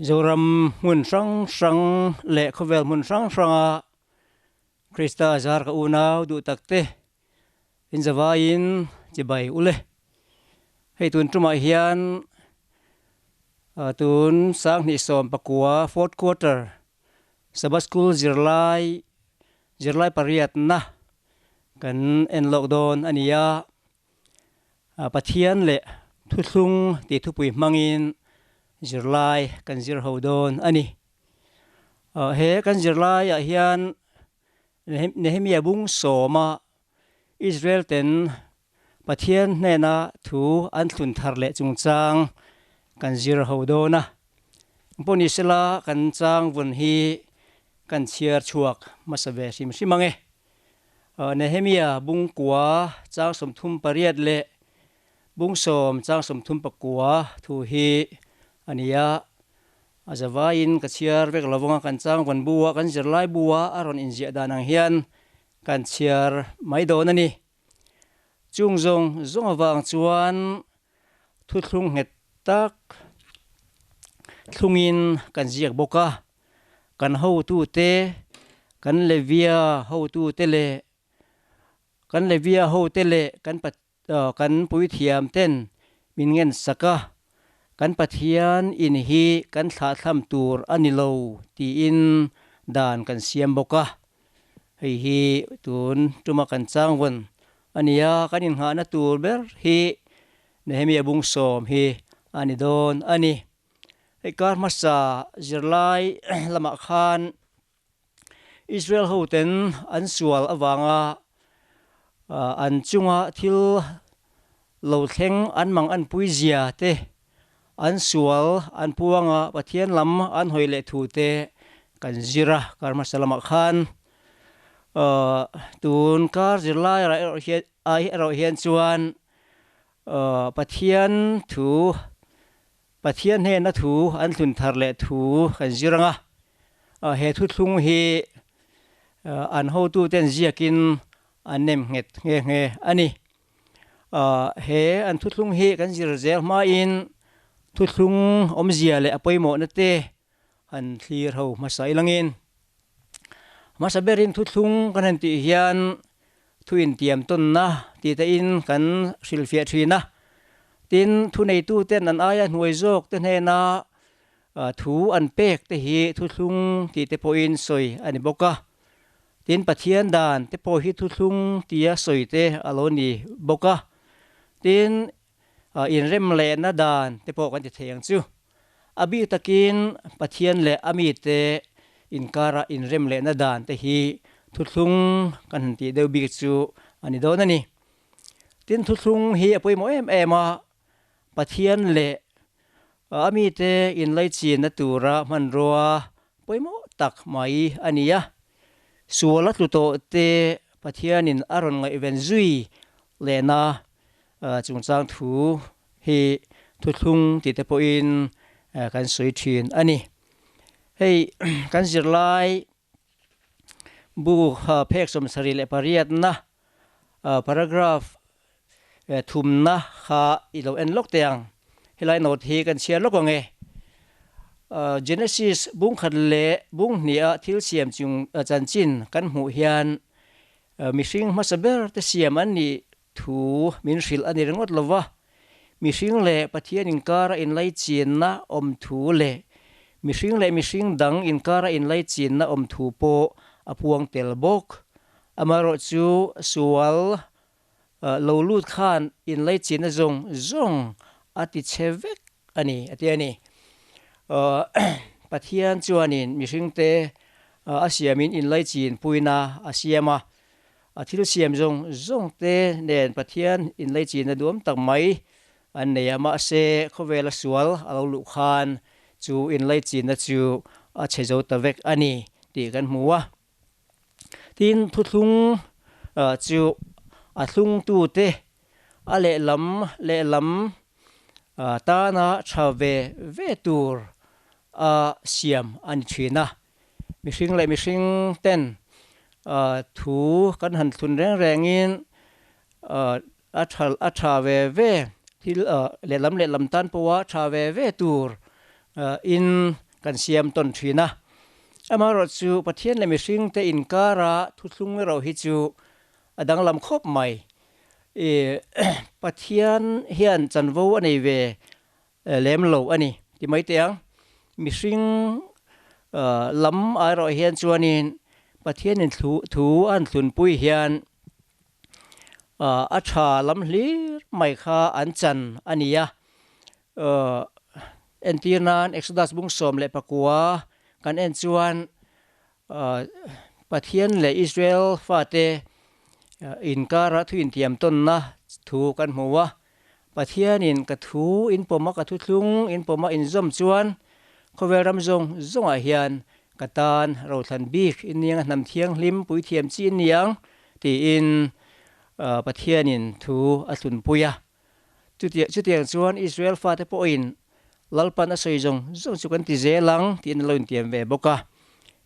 Zoram hmun hrang hrang leh khawvel hmun hrang hranga Krista zar ka unau duh tak te inzavaiin chibai ule. Hei tun tumah hian tun sanghnih sawm pakua fourth quarter Sabbath School zirlai zirlai pariatna kan en lawk dawn a ni a. Pathian leh thuthlung tih thupui hmangin zirlai kan zir ho dawn a ni. He kan zirlaiah hian Nehemia bung sawma Israel ten Pathian hnena thu an thlun thar leh chungchang kan zir ho dawn a. Pawh ni sela kan chang vun hi kan chhiar chhuak hmasa ve hrim hrim ang e. Nehemia bung kua chang 38 leh bung 10 chang 39 thu hi a ni a. A zavaiin ka chhiar vek lo vang a, kan chang vawn bu a, kan zirlai bu a a rawn inziah dan ang hian kan chhiar mai dawn a ni. Chung zawng zawng avang chuan thuthlung nghet tak thlungin kan ziak bawk a. Kan hotute, kan Levia hotute leh kan Levia hote leh kan kan puithiam ten min ngen sak a, kan Pathian in hi kan thlahthlam tur a ni lo tiin dan kan siam bawk a. Hei hi tun tuma kan changvawn a ni a, kan innghahna tur ber hi Nehemia bung 10 hi a ni dawn a ni. Hei kar hmasa zirlai lamah khan Israel hoten an sual avanga an chunga thil lo thleng an mang an pui zia te, an sual an puanga Pathian lam an hawi leh thu te kan zir a kar hmasa lamah khan. Tun kar zirlai erawh hian chuan Pathian thu Pathian hnena thu an thlun thar leh thu kan zir ang a, he thuthlung hi an hotuten ziakin an nem nghet nghe nghe a ni. He an thuthlung hi kan zir zel hmain thuthlung awmzia leh a pawimawhna te han thlir ho hmasa ilangin hmasa berin thuthlung kan han tih hian Thu intiam tawnna tih tein kan hrilhfiah thin a. Tin, thuneituten an aia hnuai zawk te hnena thu an pek te hi thuthlung tih te pawhin sawi a ni bawk a. Tin, Pathian dan te pawh hi thuthlung tia sawi te a lo ni bawk a. Tin, inrem lehna dan te pawh kan ti thei ang chu. A bik takin Pathian leh a mite inkara inrem lehna dan te hi thuthlung kan han tih deuh bik chu a ni dawn a ni. Tin, thuthlung hi a pawimawh em em a, Pathian leh a mite inlaichinna tura hmanrua pawimawh tak mai a ni a. Sual a tlu tawh te Pathianin a rawn ngaihven zui lehna chungchang thu hi thuthlung tih te pawhin kan sawi thin a ni. Hei kan zirlai bu phek 78na paragraph thumna kha i lo en lawk teh ang. Helai note hi kan chhiar lawk ang e. Genesis bung khat leh bung hniha thil siam chung chanchin kan hmuh hian mihring hmasa ber te siam an nih Thu min hrilh a ni ringawt lo va, mihring leh Pathian inkara inlaichinna awm thu leh mihring leh mihring dang inkara inlaichinna awm thu pawh a puang tel bawk. Amaherawhchu, sual lo lut khan inlaichinna zawng zawng a ti chhe vek a ni, a ti a ni. Pathian chuanin mihringte a siamin inlaichin puina a siam a, A thil siam zawng zawng te nen Pathian inleichina duam tak mai an nei a, mahse khawvela sual a lo luh khan chu inleichina chu a chhe zo ta vek a ni tih kan hmu a. Tin, thuthlung chu a thlungtute a lehlam lehlam tana tha ve ve tur a siam a ni thin a. Mihring leh mihring ten thu kan han thlun reng rengin a tha a tha ve ve thil lehlam lehlam tan pawha tha ve ve tur in kan siam tawn thin a. Amaherawhchu Pathian leh mihringte inkara thuthlung erawh hi chu a danglam khawp mai. I Pathian hian chanvo a nei ve lem lo a ni ti mai teh ang. Mihring lam erawh hian chuanin Pathianin thu a han thlunpui hian a tha lam hlir mai kha an chan a ni a. Entir nan Exodus bung 19 kan en chuan Pathian leh Israel fate inkara thu intiam tawnna thu kan hmu a. Pathianin ka thu in pawm a, ka thuthlung in pawm a inzawm chuan khawvel ram zawng zawngah hian ka tan rothlan bik in niang a, hnam thianghlim puithiam chi in niang tiin Pathianin thu a hlunpui a. Chutiang chuan Israel fate pawhin Lalpan a sawi zawng zawng chu kan ti zel ang tiin a lo intiam ve bawk a.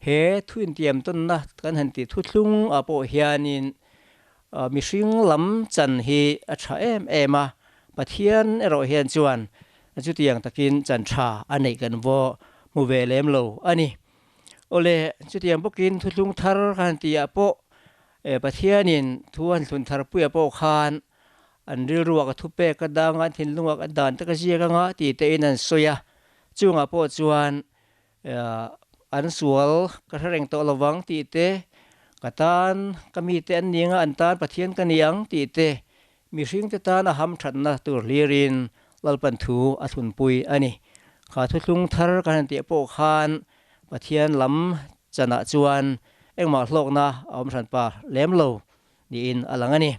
He thu intiam tawnna kan han tih thuthlung ah pawh hianin mihring lam chan hi a tha em em a, Pathian erawh hian chuan chutiang takin chan tha a neih kan vaw hmu ve lem lo a ni. Awle, chutiang bawkin thuthlung thar kan han tih ah pawh Pathianin thu han thlun thar puiah pawh khan An rilruah ka thupek ka dang a, an thinlungah ka dan te ka ziak anga tih te in an sawi a. Chungah pawh chuan an sual ka hre reng tawh lovang tih te, ka tan ka mite an ni anga an tan Pathian ka ni ang tih te, mihring te tan a hamthatna tur hlirin Lalpan thu a thlunpui a ni. Kha thuthlung thar kan han tih pawh khan Pathian lam chanah chuan engmah hlawkna a awm hranpa lem lo niin a lang a ni.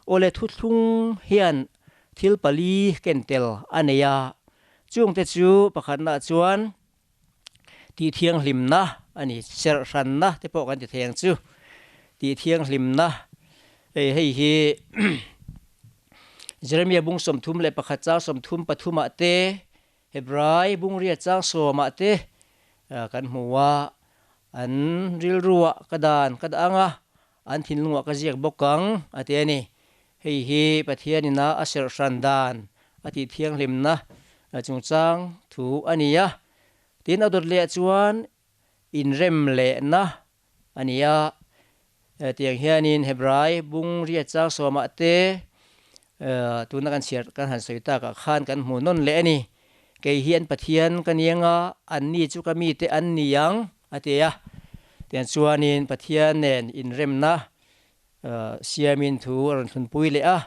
Awle thuthlung hian thil pali ken tel a nei a, chungte chu pakhatnaah chuan tihthianghlimna a ni, serhhranna te pawh kan ti thei ang chu, tihthianghlimna hei hei hi Jeremia bung 31 chang 33 ah te Hebrai bungriat chang sawmah te kan hmu a, an rilruah ka dan ka dah ang a, an thinlungah ka ziak bawk ang a ti a ni. Hei hi Pathian ina a serh hran dan a tih thianghlimna chungchang thu a ni a. Tin, a dawt leh chuan inrem lehna a ni a. Tiang hianin Hebrai bung riat chang sawmah te tuna kan chhiar kan han sawi takah khan kan hmu nawn leh a ni. Kei hi an Pathian ka ni anga, anni chu ka mite an ni ang a ti a. Tiang chuanin Pathian nen inremna siamin thu a rawn thlunpui leh a.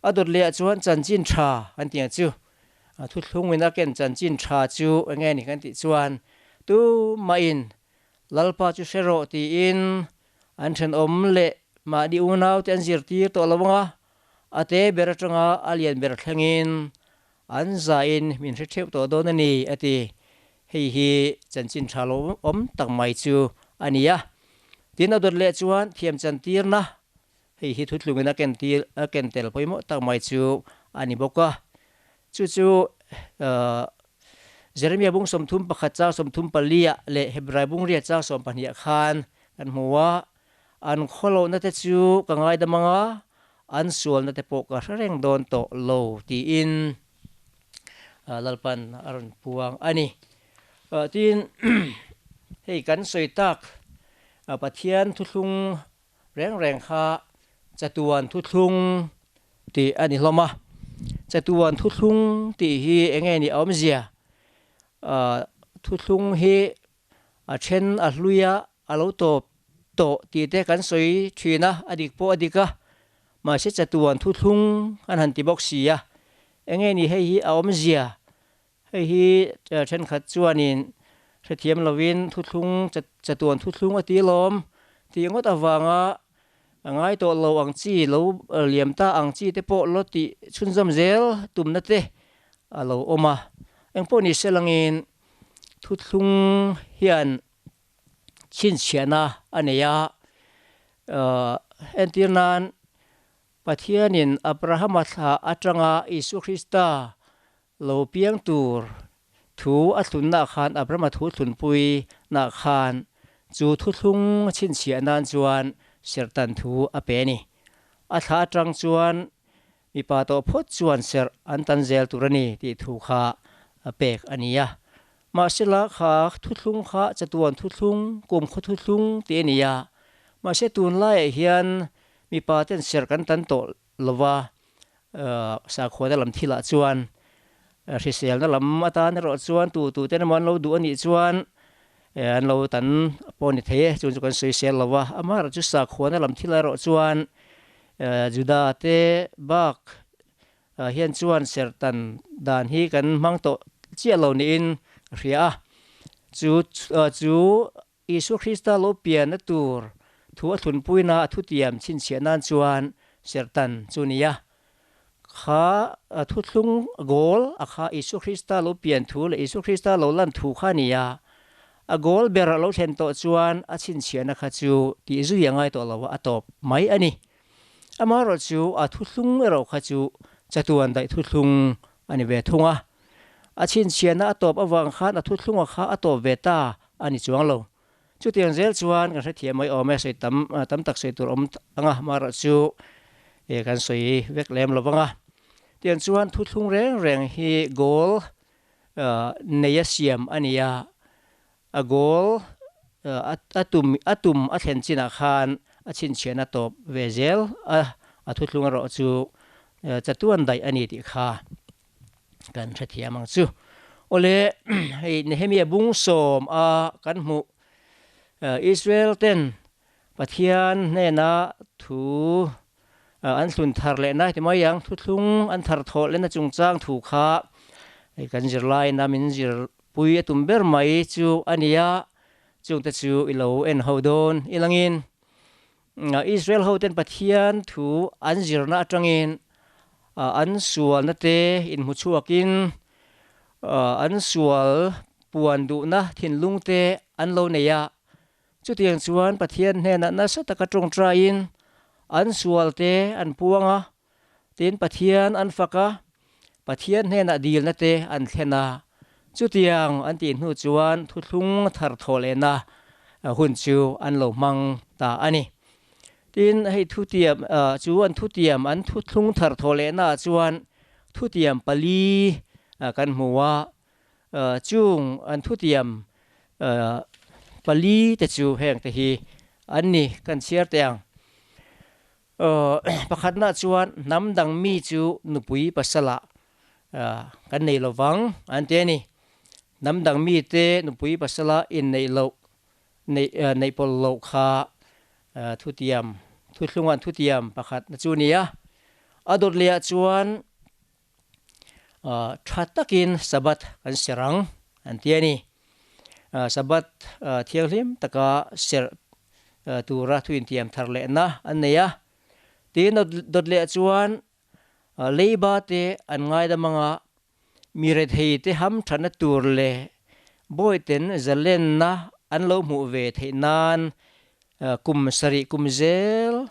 A dawt lehah chuan chanchin tha kan ti ang chu. Thuthlungin a ken chanchin tha chu eng nge ni kan tih chuan tumahin Lalpa chu hre rawh tiin an thenawm leh mahni unaute an zirtir tawh lo ang a, a te ber atanga a lian ber thlengin an zain min hre theuh tawh dawn a ni, a ti. Hei hi chanchin tha lo awm tak mai chu a ni a. Tin, a dawt leh chuan thiam chantirna, hei hi thutlungin a kentir a ken tel pawimawh tak mai chu a ni bawk a. Chu chu Jeremia bung 31 chang 34 ah leh Hebrai bung riat chang 12 ah khan kan hmu a, An khawlohna te chu ka ngaidam ang a, an sualna te pawh ka hre reng dawn tawh lo tiin Lalpan a rawn puang a ni. Tin, hei kan sawi tak Pathian thuthlung Reng reng kha chatuan thuthlung tih a ni hlawm a. Chatuan thuthlung tih hi eng nge ni a awmzia? Thuthlung hi a then a hlui a, a lo tawp tawh tih te kan sawi thin a, a dik pawh a dik a. Mahse chatuan thuthlung an han ti bawk si a. Eng nge ni hei hi a awmzia? Hei hi thenkhat chuanin hrethiam lovin thuthlung chatuan thuthlung a ti lawm tih ngawt avanga a ngai tawh lo ang chi lo liam ta ang chi te pawh lo tih chhunzawm zel tumna te a lo awm a. Engpawh ni se langin thuthlung hian chhinchhiahna a nei a, entir nan Pathianin Abrahama thlah atanga Isua Krista Lo piang tur thu a thlunna khan Abrahama thu thlunpui nah khan chu thuthlung chhinchhiah nan chuan serhtan thu a pe a ni. A thla atang chuan mipa tawh phawt chuan serh an tan zel tur a ni tih thu kha a pek a ni a. Mahsela kha thuthlung kha chatuan thuthlung, kumkhaw thuthlung tih a ni a. Mahse tunlaiah hian mipa ten serh kan tan tawh lova, sakhuana lam thilah chuan hriselna lam atan erawh chuan tu tu ten emaw an lo duh a nih chuan an lo tan pawh a ni thei e, chung chu kan sawisel lo va. Amaherawhchu sakhuana lam thilah erawh chuan Juda te bak hian chuan serhtan dan hi kan hmang tawh chiah lo niin ka hria a. Chu chu Isua Krista lo pianna tur thu a thlunpuina a thutiam chhinchhiah nan chuan serhtan chu ni a. Kha thuthlung goal a kha Isua Krista lo pian thu leh Isua Krista lo lan thu kha a ni a. A goal ber a lo thlen tawh chuan a chhinchhiahna kha chu tih zui a ngai tawh lo a, a tawp mai a ni. Amaherawh chu a thuthlung erawh kha chu chatuan daih thuthlung a ni ve thung a. A chhinchhiahna a tawp avang khan a thuthlunga kha a tawp ve ta a ni chuang lo. Chutiang zel chuan kan hrethiam mai awm e, sawi tam tam tak sawi tur awm ang a, amaherawh chu kan sawi vek lem lo vang a. Tiang chuan thuthlung reng reng hi goal neia siam a ni a, A goal a tum a tum a thlen chinah khan a chhinchhiahna tawp ve zel a, a thuthlung erawh chu chatuan daih a ni tih kha kan hrethiam ang chu. Awle hei Nehemia bung sawm a kan hmuh Israel ten Pathian hnena thu an hlun thar lehna ti mai ang thuthlung an thar thawh lehna chungchang thu kha kan zirlaina min zir Pui a tum ber mai chu a ni a, chungte chu i lo en ho dawn i langin Israel hoten Pathian thu an zirna atangin an sualna te inhmu chhuakin an sual puan duhna thinlung te an lo nei a, chutiang chuan Pathian hnenah nasa taka tawngtaiin an sual te an puang a, Tin, Pathian an fak a, Pathian hnenah dilna te an thlen a. Chutiang an tih hnu chuan thuthlung thar thawh lehna hun chu an lo hmang ta a ni. Tin, hei thutiam chu an thutiam an thuthlung thar thawh lehnaah chuan thutiam pali kan hmu a, chung an thutiam pali te chu hengte hi an ni kan chhiar teh ang. Pakhatna chuan hnam dang mi chu nupui pasalah kan nei lo vang an ti a ni. Hnam dang mite nupui pasala inneih loh, neih pawlh loh kha thutiam, thuthlunga'n thutiam pakhatna chu a ni a. A dawt lehah chuan tha takin Sabbath kan serh ang an ti a ni. Sabbath thianghlim taka serh tura thu intiam thar lehna an nei a. Tin, dawt leh chuan leiba te an ngaidam anga mi rethei te hamthatna tur leh bawihten zalenna an lo hmuh ve theih nan kum sarih kum zel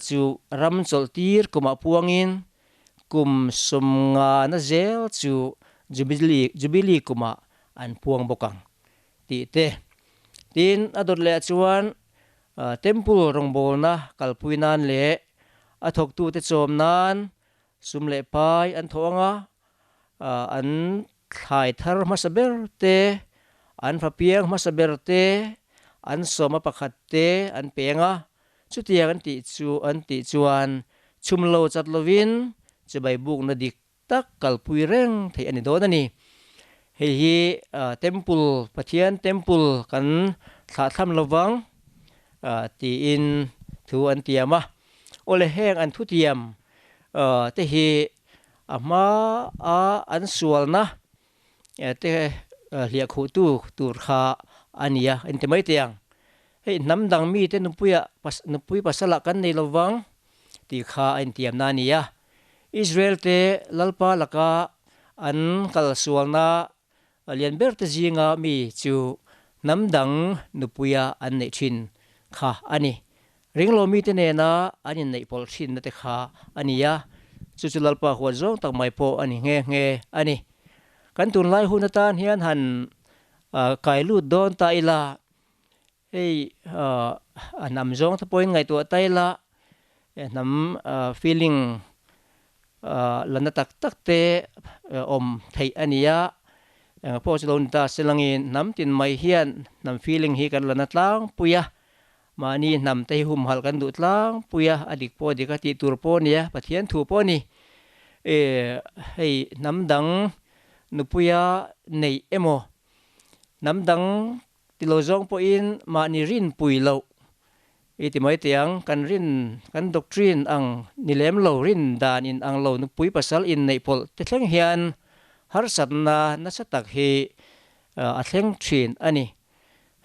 chu ram chawlh tir kumah puangin Kum sawmngana zel chu Jubilee Jubilee kumah an puang bawk ang tih te. Tin, a dawt leh chuan Temple rawngbawlna kalpui nan leh a thawktute chawm nan sum leh pai an thawh ang a, an thlai thar hmasa ber te, an fapiang hmasa ber te, an sawma pakhat te an peng a, Chutiang an tih chu an tih chuan chhum lo chat lovin chibai bukna dik tak kalpui reng theih a ni dawn a ni. Hei hi Temple, Pathian Temple kan thlahthlam lovang tiin thu an tiam a. Awle heng an thutiam te hi a hma a an sualna te hliahkhuhtu tur kha a ni a, inti mai teh ang. Hei hnam dang mite nupuiah nupui pasalah kan nei lo vang tih kha a intiamna a ni a. Israel te Lalpa laka an kal sualna lian ber te zinga mi chu hnam dang nupuia an neih thin kha a ni. Ringlo mite nena an inneih pawlh thinna te kha a ni a, chu chu Lalpa huat zawng tak mai pawh a ni nghe nghe a ni. Kan tunlai hun atan hian han kai lut dawn ta ila, Hei a hnam zawng te pawhin ngaihtuah ta ila, hnam feeling la na tak tak te awm theih a ni a. Eng pawh chu lo ni ta selangin hnam tin mai hian hnam feeling hi kan la na tlangpui a, mahni hnam te hi humhalh kan duh tlangpui a, a dik pawh dik a tih tur pawh a nia, Pathian thu pawh a ni. E hei hnam dang nupuia neih emaw hnam dang ti lo zawng pawhin mahni rinpui loh i ti mai teh ang, kan rin kan doctrine ang ni lem lo rin dan in ang lo nupui pasal inneih pawlh te thleng hian harsatna nasa tak hi a thleng thin a ni.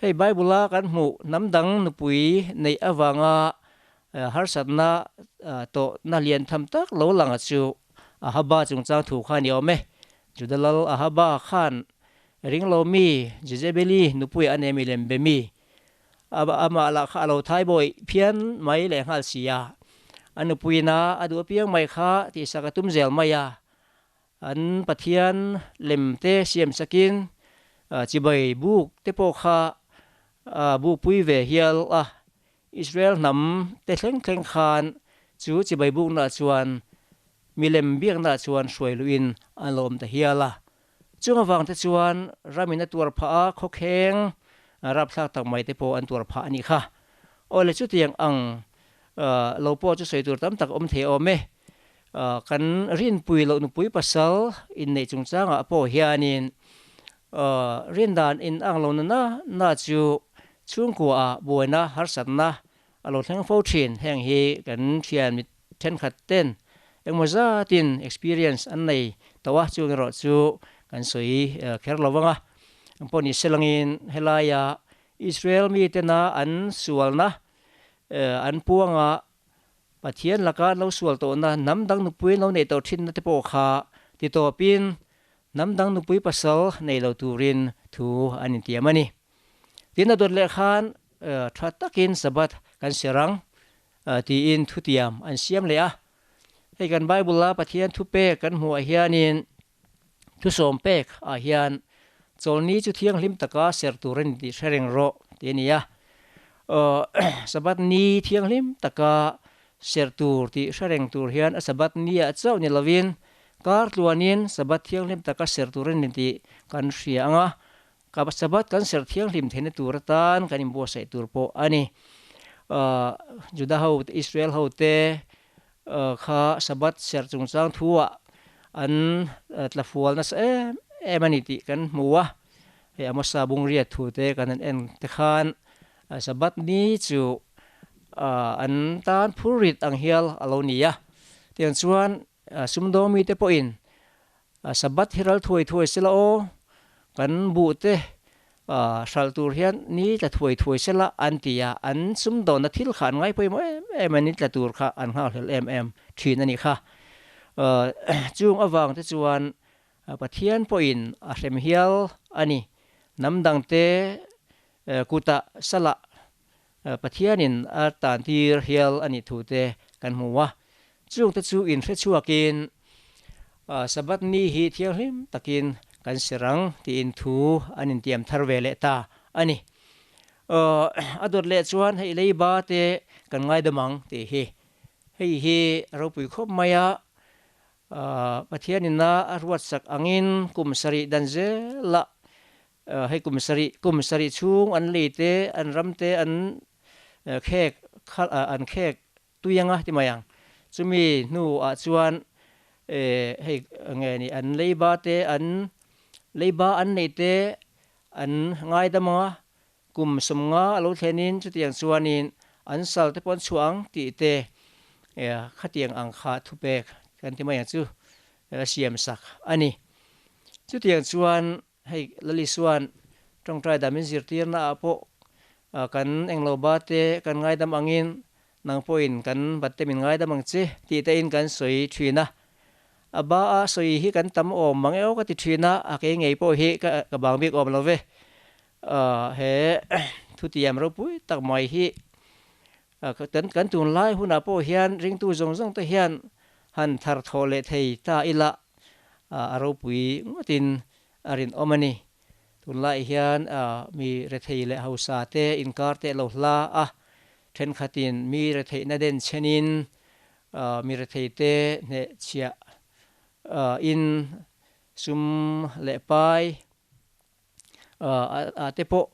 Hei Bible a kan hmuh hnam dang nupui neih avanga harsatna tawhna lian tham tak lo lang a chu Ahaba chungchang thu kha a ni awm e. Juda lal Ahaba khan Ringlo mi Jezebeli nupui a nei mi lem be mi amah lah kha a lo thai bawi phian mai leh nghal si a. A nupuina a duh apiang mai kha tihsak a tum zel mai a. An Pathian lem te siam sakin chibai buk te pawh kha a bukpui ve hial a. Israel hnam te thleng thleng khan chu chibai buknaah chuan milem biaknaah chuan hruai luhin an lo awm ta hial a. Chung avang te chuan ramin a tuar phah a, khawkheng rapthlak tak mai te pawh an tuar phah a nih kha. Aw le chutiang ang lo pawh chu sawi tur tam tak awm thei awm e. Kan rinpui loh nupui pasal inneih chungchangah pawh hianin rindan in ang lo na na na chu chhungkuaah buaina harsatna a lo thleng fo thin. Heng hi kan thian mit Thenkhat ten engmaw zatin experience an nei tawh a, chung erawh chu kan sawi kher lo vang a. Engpawh ni selangin helaia Israel mitena an sualna an puanga Pathian laka an lo sual tawhna hnam dang nupui an lo neih tawh thinna te pawh kha ti tawpin hnam dang nupui pasal nei lo turin thu an intiam a ni. Tin a dawt leh khan tha takin Sabbath kan ser ang. Tiin thutiam an siam leh a. Hei kan Bible-a Pathian thupek kan hmuhah hianin thusawm pek ah hian chawlni chu thianghlim taka ser tur a ni tih hre reng rawh tih a ni a. Sabbath ni thianghlim taka ser tur tih hre reng tur hian a Sabbath ni ah chauh ni lovin kar tluanin Sabbath thianghlim taka ser tur a ni tih kan hria ang a. Ka Sabbath kan serh thianghlim theihna tur atan kan inbuatsaih tur pawh a ni. Juda ho, Israel ho te kha Sabbath serh chungchang thuah an tlafual nasa em em a ni tih kan hmu a. Hei Amosa bungriat thu te kan han en te khan Sabbath ni chu an tan phurrit ang hial a lo ni a. Tiang chuan sumdawng mite pawhin Sabbath hi ral thuai thuai sela aw, kan buh te hralh tur hian ni tla thuai thuai sela an ti a, an sumdawnna thil kha an ngaipawimawh em em a, ni tla tur kha an nghakhlel em em thin a nih kha. Chung avang te chuan Pathian pawhin a hrem hial a ni. Hnam dangte kutah salah Pathianin a tantir hial a nih thu te kan hmu a, chungte chu inhre chhuakin Sabbath ni hi thianghlim takin kan ser ang tiin thu an intiam thar ve leh ta a ni. A dawt leh chuan hei leiba te kan ngaidam ang tih hi, hei hi ropui khawp mai a, Pathianin a ruatsak angin kum sarih dan zelah Hei kum sarih, kum sarih chhung an lei te, an ram te an khek khalh a, an khek tui anga ti mai ang. Chumi hnu ah chuan hei nge ni an leiba te an leiba an neih te an ngaidam anga kum 50 a lo thlenin chutiang chuanin an sal te pawh an chhuah ang tih te khatiang ang kha thupek kan ti mai ang chu siam sak a ni. Chutiang chuan Hei Lalisuan tawngtai dan min zirtirna ah pawh kan englo ba te kan ngaidam angin nang pawhin kan bat te min ngaidam ang che tih te in kan sawi thin a. A ba a sawi hi kan tam awm mang eo ka ti thin a, a kei ngei pawh hi ka bang bik awm lo ve. He thutiam ropui tak mai hi kan tunlai hunah pawh hian ringtu zawng zawng te hian han thar thawh leh thei ta ila a ropui ngawtin a rinawm a ni. Tunlaiah hian mi rethei leh hausa te inkar te lo hla a, thenkhatin mi retheihna den chhenin mi rethei te hnehchhiah in sum leh pai. ah te pawh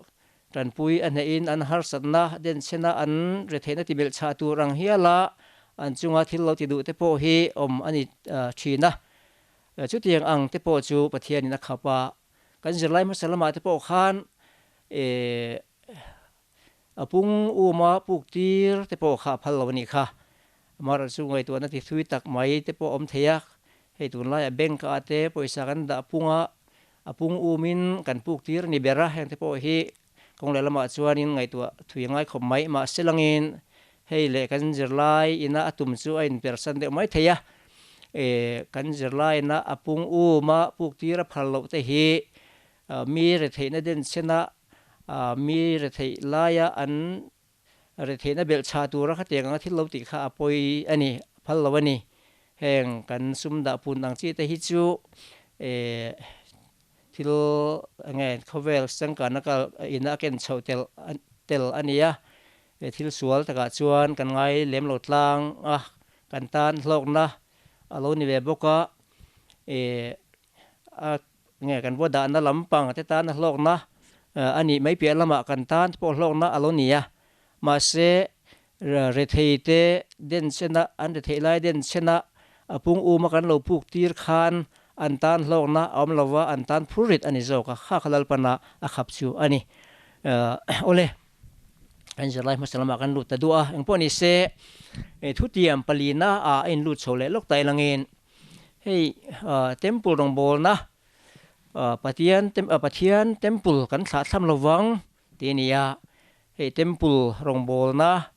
tanpui a hnehin an harsatna denchhena an retheihna ti belh chhah tur ang hiala an chunga thil lo ti duh te pawh hi awm a ni thin a. Chutiang ang te pawh chu Pathianin a khap a, kan zirlai hmasa lamah te pawh khan a pung uma puk tir te pawh kha a phal lo a nih kha. Amaherawhchu chu ngaihtuahna ti thui tak mai te pawh a awm thei a, hei tunlaiah bank ah te pawisa kan dah pung a, a pung umin kan puk tir a ni ber a, heng te pawh hi kawng leh lamah chuanin ngaihtuah thui a ngai khawp mai. Mahse langin hei leh kan zirlai ina a tum chu a inpersan deuh mai thei a, kan zirlai ina a pung uma puk tir a phal loh te hi Mi retheihna denchhena mi retheih laia an retheihna belhchhah tura khatiang anga thil lo tih kha a pawi a ni, a phal lo a ni. Heng kan sum dah pun ang chi te hi chu thil enge khawvel changkanna kal ina a ken chhoh tel tel a ni a, thil sual takah chuan kan ngai lem lo tlang a, kan tan hlawkna a lo ni ve bawk a, A nge kan vua dahna lampang te tana hlawkna a nih mai piah lamah kan tan te pawh hlawkna a lo ni a. Mahse, rethei te denchhena an retheih lai denchhena a pung uma kan lo puk tir khan an tan hlawkna a awm lova, an tan phur rit a ni zawk a, kha kha Lalpana a khap chu a ni. Awle, kan zirlai hmasa lamah kan lut ta duh a, engpawh ni se, thutiam palina ah a inlut chho leh lawk ta ilangin Hei temple rawngbawlna Pathian Pathian temple kan thlah thlam lovang tih a ni a, hei temple rawngbawlna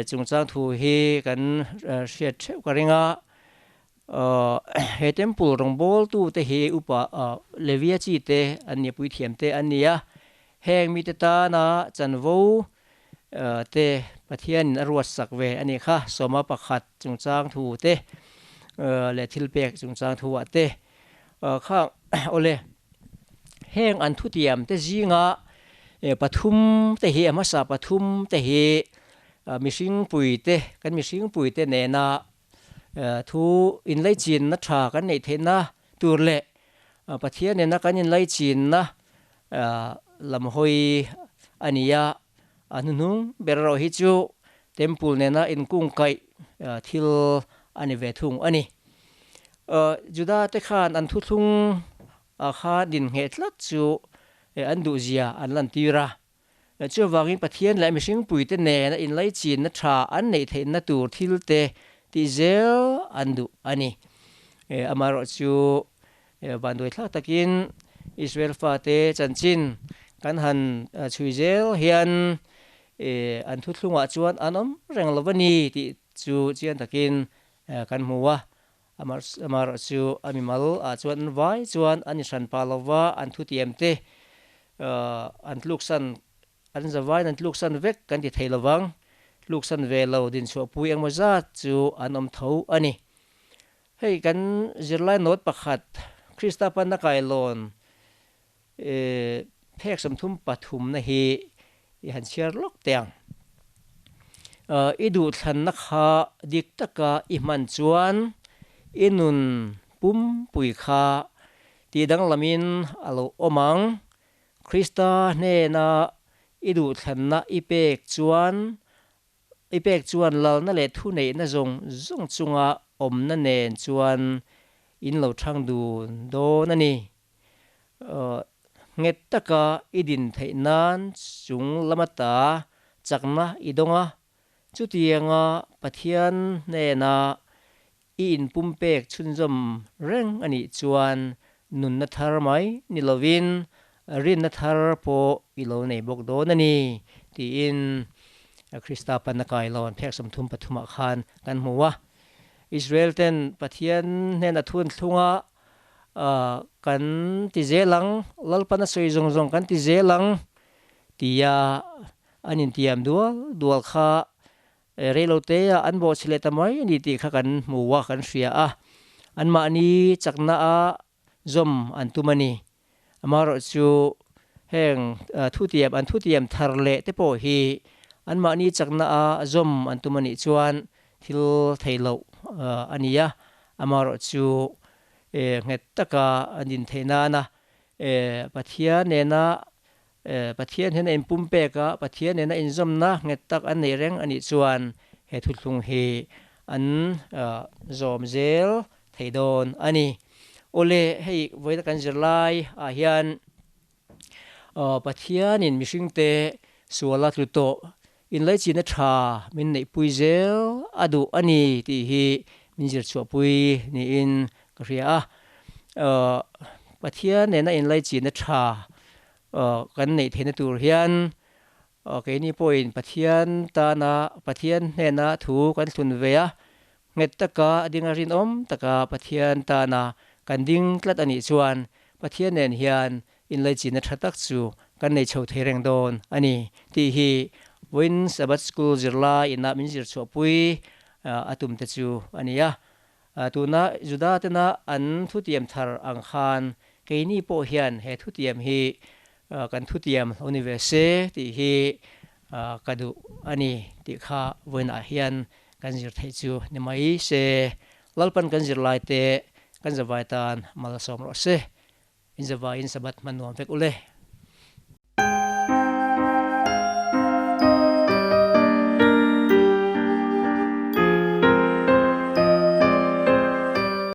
chungchang thu hi kan hriat theuh ka ring a, he temple rawngbawltu te hi upa Levia chi te an ni a, puithiam te an ni a, heng mite tana chanvo te Pathianin a ruatsak ve a nih kha, sawma pakhat chungchang thu te leh thilpek chungchang thu ah te kha awle heng an thutiam te zinga pathum te hi a hmasa pathum te hi mihring pui te kan mihring pui te nena thu inlaichinna tha kan neih theihna tur leh Pathian nena kan inlaichinna Lam hawi a ni a, a hnuhnung ber erawh hi chu temple nena inkungkaih thil a ni ve thung a ni. Juda te khan an thuthlung ah khan dinhngheh tlat chu an duhzia an lantir a, chuvangin Pathian leh mihring puite nena inlaichinna tha an neih theihna tur thil te tih zel an duh a ni. Amaherawh chu Vanduai thlak takin Israel fate chanchin kan han chhui zel hian an thuthlungah chuan an awm reng lo a ni tih chu chiang takin kan hmu a. Amaherawh chu a mimal ah chuan an vai chuan an inhran pah lo va, an thutiam te an tluksan an zavaiin an tluksan vek kan ti thei lovang. Tluksan ve lo dinchhuahpui engmaw zat chu an awm tho a ni. Hei kan zirlai note pakhat Krista panna kailawn phek 33 na hi i han chhiar lawk teh ang. I duhthlanna kha dik taka i hman chuan i nun pumpui kha tih danglamin a lo awm ang. Krista hnena i duhthlanna i pek chuan I pek chuan lalna leh thuneihna zawng zawng chunga awmna nen chuan in lo thang dun dawn a ni. Nghet taka i din theih nan chung lama ta chakna i dawng a, chutianga Pathian hnena i inpumpek chhunzawm reng a nih chuan nunna thar mai ni lovin rinna thar pawh i lo nei bawk dawn a ni, tiin Krista panna kailawn phek 33 ah khan kan hmu a. Israel ten Pathian hnena thunthlunga kan ti zel ang, Lalpan a sawi zawng zawng kan ti zel ang tia an intiam dual dual kha Reilote ah an bawhchhe leh ta mai a ni tih kha kan hmu a, kan hria a. Anmahni chakna a zawm an tum a ni. Amaherawh chu heng thutiam, an thutiam thar leh te pawh hi anmahni chakna a zawm an tum a nih chuan thil thei loh a ni a. Amaherawh chu nghet taka an intheih nana. Pathian nena Pathian hian a inpumpek a, Pathian nena inzawmna nghet tak an nei reng a nih chuan he thuthlung hi an zawm zel thei dawn a ni. Awle, hei vawiina kan zirlai ah hian Pathianin mihringte suala tlu tawh inlaichinna tha min neihpui zel a duh a ni tih hi min zirchhuahpui niin ka hria a. Pathian nena inlaichinna tha kan neih theihna tur hian keini pawhin Pathian tana Pathian hnena thu kan thlun ve a, Nghet taka a ding a rinawm taka Pathian tana kan ding tlat a nih chuan Pathian nen hian inlaichinna tha tak chu kan nei chho thei reng dawn a ni tih hi vawiin Sabbath School zirlai inah min zir chhuahpui a tum te chu a ni a. Tuna Juda tena an thutiam thar ang khan keini pawh hian he thutiam hi kan thutiam lo ni ve se tih hi ka duh a ni tih kha vawiinah hian kan zir theih chu ni mai se. Lalpan kan zirlai te kan zavai tan mal a sawm rawh se. In zavaiin Sabbath hman nuam vek u le.